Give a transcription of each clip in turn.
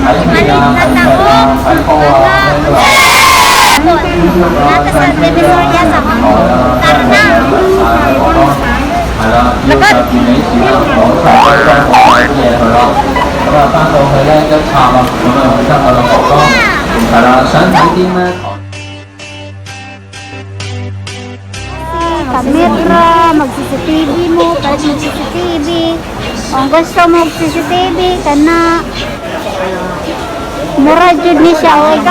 Malit na taho. Nata sa Divisoria sa Hong Kong. Tara na! 係啦，要特別你時間講晒裝好晒啲嘢佢咯。咁啊，翻到去咧一插啊，咁啊得噶啦，哥哥。係啦，想睇啲咩？ Kamera, mag-CCTV mo, palit mo CCTV. Kung gusto mo CCTV, kana. Mura jud ni siya, oy.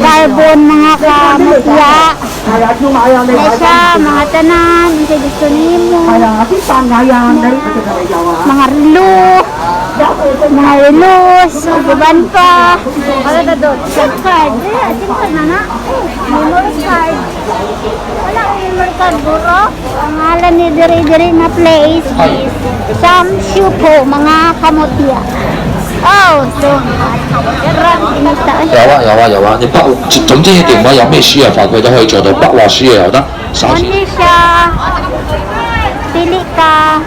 Carbon mga kamutya. Na siya, mga tanan, unsa gusto nimo. Mga relo, mga relos, uban pa. SIM card, eh, SIM card na na. Memory card. Wala akong memory card, buro. Ang ngalan ni diri diri na place is Sham Shui Po, mga kamutya. Oh, so, inita. 有啊有啊有啊，你不總之電話有咩輸入法佢都可以做到，筆畫輸入又得，手寫。 Kundi siya, pili ka.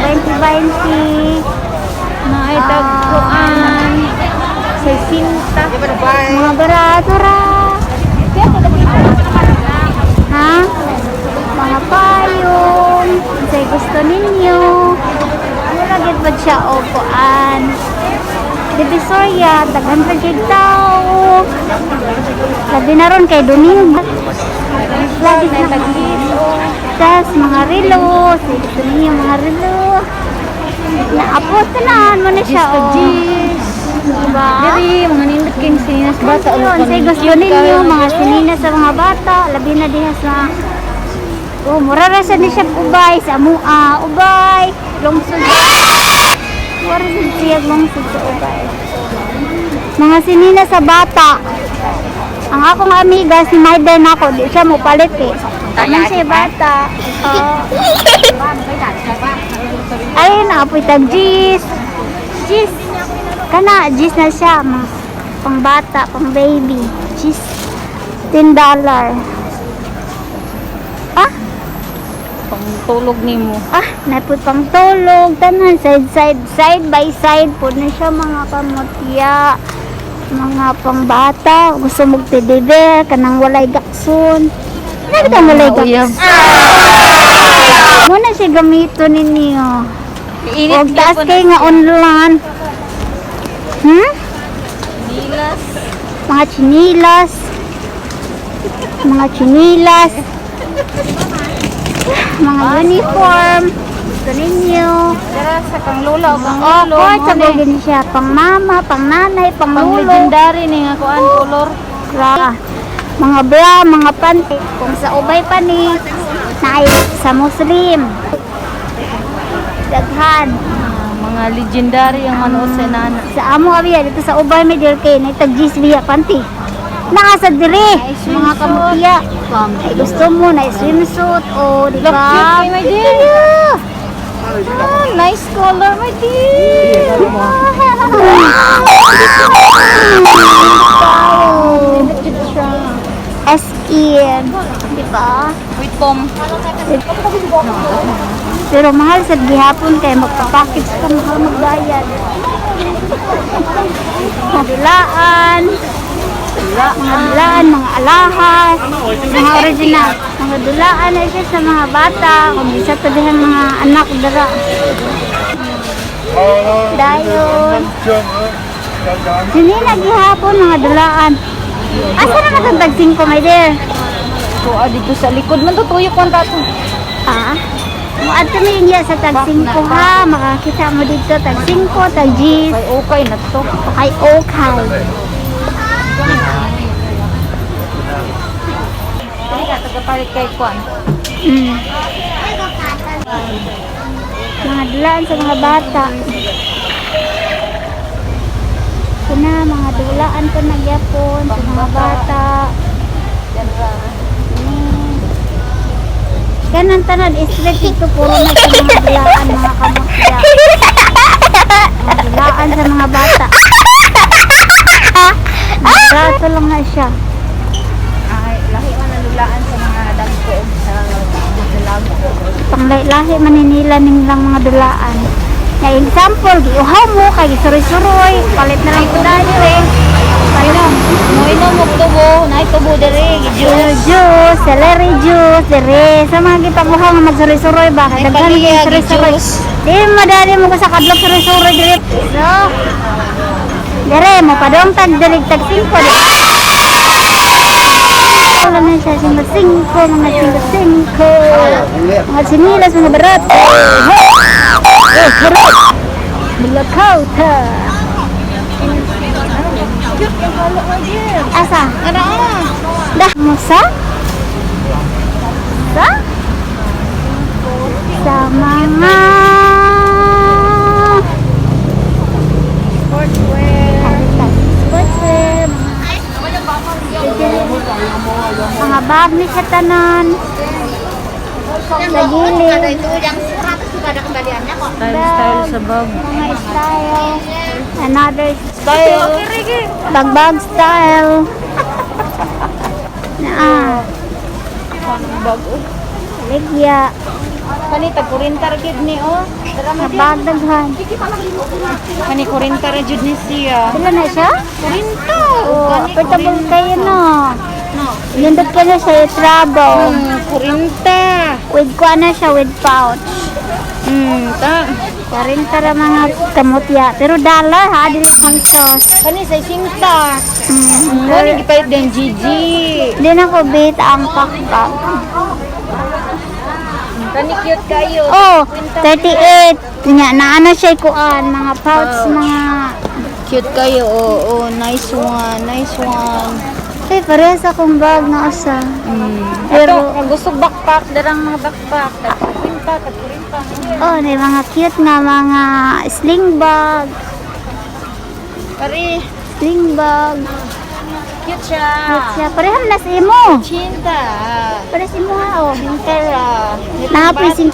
20-20. Naitagpuan sa Sinta. Mga barato ra. Ha? Mga payong. Unsay gusto ninyo. Mura gid ba siya o kuan? Divisoria, daghan pa jud tao. Labi na ron kay Domingo. Lagi na Tas mga relo, say gusto ninyo mga relo. Naapos tanan mo na siya o. Diba? Diri, mga nindot king sininas bata. Yun, say gusto ninyo, mga sinina sa mga bata, labi na diha sa. Oh, mura ra sa ni siya ubay sa mua, ubay, lungsod. Mura sa siya lungsod sa ubay. Mga sinina sa bata. Ang akong amiga si Maiden ako, di siya mo palit eh. Ano siya bata? Oh. Ayun, apoy tag Gis. Gis. Kana, Gis na siya. Mga pang bata, pang baby. Gis. $10. Ah, Pangtulog nimo. ah, napod pang tulog. Tanan, side, side, side by side po na siya mga kamutya. Mga pangbata. Gusto mong teddy bear, kanang walay gakson. Nagdang walay Uyab. gakson. Muna siya gamito ninyo. Init Huwag taas kay nga online. Nilas. Mga chinilas. Mga chinilas. Mga uniform. Gusto ninyo. Dara sa kang lola o kang Oh, lolo. ko, sabogin siya. Pang mama, pang nanay, pang Pang lolo. legendary ni nga kuan color. Bra. Mga bra, mga panty. Kung sa ubay pa ni, naay sa Muslim. Daghan. Ah, mga legendary ang manuot sa nana. Sa amo abiya dito sa ubay may dir kay nay tag biya panty. Naa sa dire mga kamutya. Ay gusto mo na swimsuit o di Look, ba? cute kay my dear. Yeah. Ah, nice color, my dear. Eskin, di ba? With pom. Pero mahal sa gihapon kay magpa-package ka mahal magbayad. Mga dulaan, mga dulaan, mga alahas, mga original. Mga dulaan na siya sa mga bata, kung isa to diha mga anak dara. Dayon. Sini na gihapon mga dulaan. Asa na katong tag 5, my dear? Kuha dito sa likod man to tuyo kon tato. Ah. Muadto mi niya sa tag 5 ha, makakita mo dito tag 5, tag G's, Kay okay na to. Okay, okay. Dili ka tagapalit kay kuan. Mga dulaan sa mga bata. Ito na, mga dulaan po nagyapon sa mga bata. Kanan tanan, straight dito puro na sa mga dulaan, mga kamutya. Mga dulaan sa mga bata. Barato lang na siya. Ay, lahi man ang dulaan sa mga dagko og sa dalaga. Pang Lahi-lahi man ni nila nilang mga dulaan. Ya, example, giuhaw mo kay gisuroy-suroy, palit na lang ko dali. Palit. Moinom og tubo, naay tubo diri, Juice, juice, celery juice, dire. Sa mga gipanguhaw nga magsuroy-suroy ba? Ay, Daghan paliya, kay suroy-suroy. gi-juice. Di madali mo ko sa kadlok suroy-suroy dire. So, dire mo padong tag diri tag 5. Wala na siya, singko singko, mga singko singko. Mga sinilas, mga barat. Eh, barat. Bulakauta. Asa? Dah, musa? Sa? Sa mga Sportswear. Sportswear, mga bag ni siya tanan. Sa gilid. Style, style sa bag. Mga style. Another style. Bag-bag style. Naa. Bag oh. Ligya. Kani tag 40 ra gyud ni oh. Mga bag daghan. Kani 40 ra jud ni siya. Pila na siya? 40. Oh, portable kayo no. Nindot ka na siya travel. 40. With kuha na siya with pouch. Ta. 40 ra mga kamutya. Pero dollar ha, dili pesos. Kani sa 50. Kani gipalit din GG. Di na ko bit ang pakpak. Kani cute kayo. Oh, 38. Nya na ano siya kuan, mga pouch, mga Cute kayo. Oh, oh, nice one, nice one. Ay, parehas akong bag na usa. Pero Pero kung gusto backpack, darang mga backpack. Tag 50, tag 40. oh, may mga cute nga mga sling bag, Pare, sling bag. cute siya. Cute siya. Pareham na sa imo. Chinta. Parehas imo ha, oh. Chinta ra. Nahapoy 50.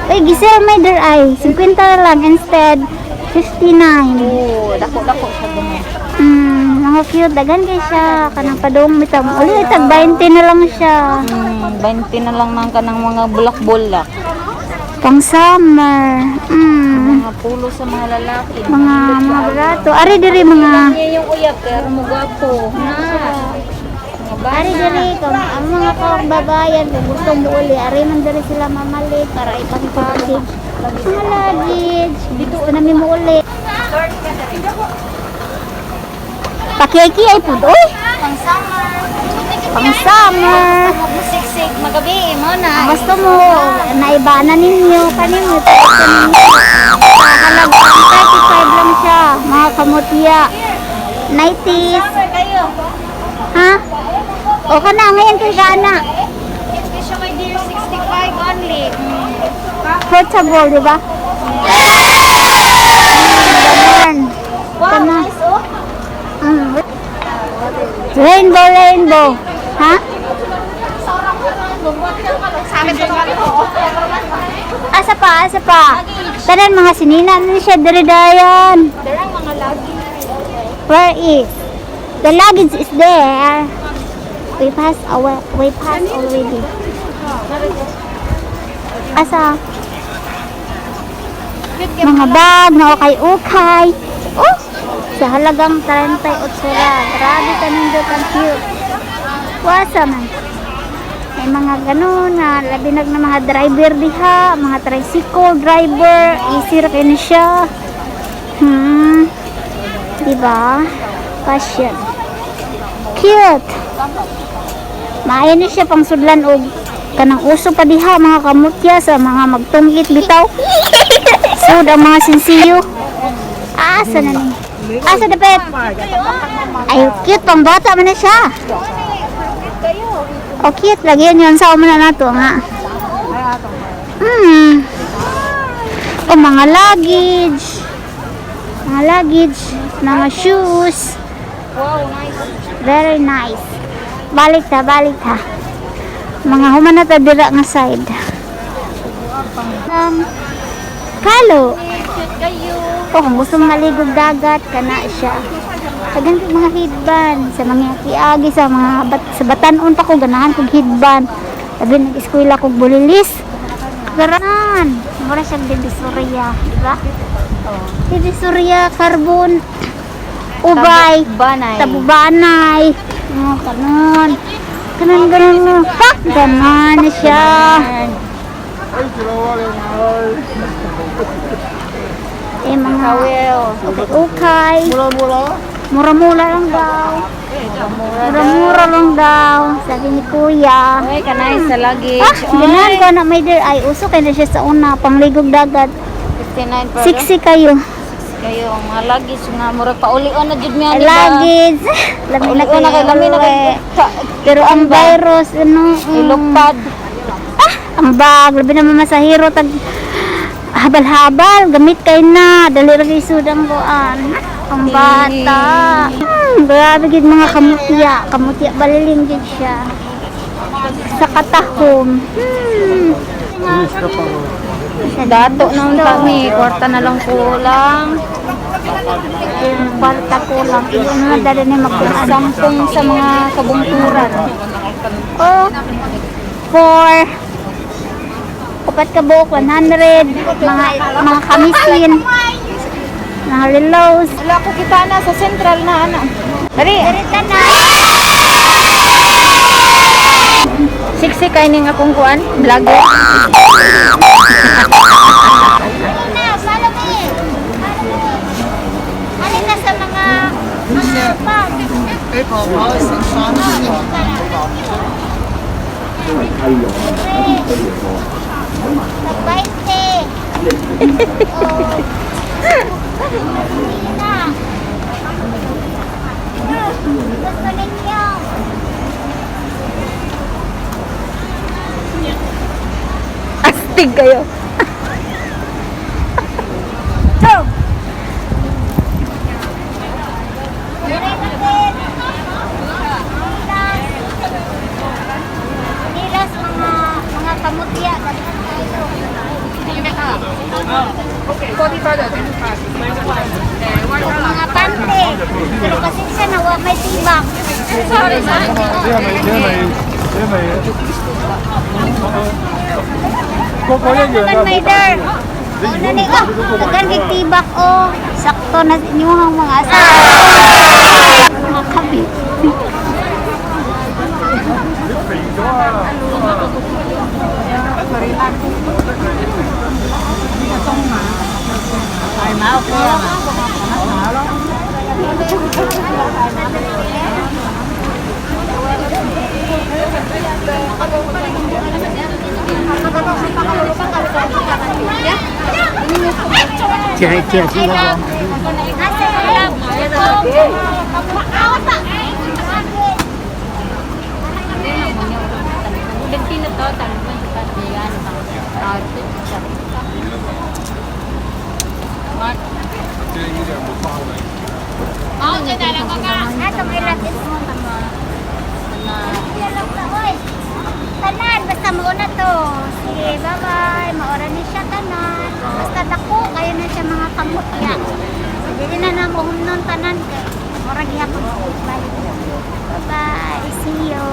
Uy, gisel may der ay. 50 lang instead 59. Oh, dako-dako siya gamay. Mga cute. Daghan kay siya. Kanang padong mitang. Uli, tag 20 na lang siya. 20 na lang nang kanang mga bulak-bulak. Pang summer. Mga pulo sa mga lalaki. Mga barato. Ari diri mga Niya yung uyab pero mo gwapo. Na. Mga bana. Ari diri kung ang mga kababayan kung gusto mo uli, ari man diri sila mamalit para ipang-package. Mga luggage. Dito na mi mo uli. Pakiki ay pud oy. Pang summer. Pang summer. Magmusiksik magabi mo na. Gusto mo, naiba na ninyo, kanino, ninyo. Sa halagang 35 lang siya, mga kamutya. 90s. Summer kayo. Ha? O ka na, ngayon kay Gana. Cute siya my dear, 65 only. Portable, di ba? Ganun. Wow, Tama. nice oh. Rainbow, rainbow. Ha? Asa pa, asa pa. Tanan mga sinina na siya diri dayon. Darang mga lagi. Where is? The luggage is there. We pass our we pass already. Asa? Mga bag na ukay-ukay. Oh, sa halagang 38 ra. Grabe ka nindot ang cute. Wasa man. May mga ganun na labi na mga driver diha, mga tricycle driver, easy ra kay ni siya. Diba? Fashion. Cute. Maayo ni siya pang sudlan og kanang uso pa diha mga kamutya sa mga magtungit bitaw. Sud ang mga sinsiyo. Asa na ni? Asa dapat? Ay, cute pang bata man na siya. O cute lagi yun yun sa na nato nga. O mga luggage. Mga luggage, mga shoes. Wow, nice. Very nice. Balik ta, balik ta. Mga human na ta dira nga side. Kalo. Cute kayo. O kung gusto mong maligog dagat, kana siya. Tagan kog mga headband sa mga kiagi sa mga bat, sa batanon pa ko ganahan kog headband. Sabi nag-eskwela kog bulilis. Garanan. Mura siyang Divisoria, di ba? Oh. Divisoria, Carbon, Ubay, Banay. Tabubanay. Oh, kanon. Kanon, ganon. Pak, ganon na siya. Eh, mga Kawil. Okay, okay. Mura-mura lang daw. Mura-mura lang daw. Sabi ni Kuya. Uy, kanay sa luggage. Ah, ganahan ko na may dear. Ay, uso kayo na siya sa una. Pangligog dagat. 59 per. Sexy kayo. Kayo ang mga luggage nga murag paulion na jud mi Ay, ani ba. luggage. Lami na Paulion na kay lami na kay. uwi. Pero ang virus, ano, Ilukpad. Ah, ang bag. Labi naman masahiro. Tag, habal-habal. Gamit kayo na. Dali ra kay sudang buan. Ang bata. Grabe gid mga kamutya. Kamutya baliling gid siya. Sa katahom. Dato na unta mi, kwarta na lang kulang. Yung kwarta kulang. Iyo na dali ni magkuhan. Sampung sa mga kabungkuran. Oh, four. Upat ka buok, 100. Mga kamisin. Mga lilos. Wala ko kita na sa central na ana. Dali, Dirita na. siksi kay ning akong kuan, vlogger. Na, follow me. Follow me. Alin na sa mga bag. Pag-20. Oh. Hindi na. Gusto ninyo. Astig kayo. Go! Dire kapit. Nilas. Nilas mga kamutya. Daghan kayo. Mga pante. Pero pasensya na, wa may tibak. Wala naman may der. Ano ni oh, daghan kay tibak oh. Sakto na sa inyong mga asawa. Mga kabit. Tanan, basta mauna to. Sige, bye-bye. Maura ni siya tanan. Basta dako, kayo na siya mga kamutya. Dili na na mo humnon tanan kay mura gihapon. Bye. Bye-bye. See you.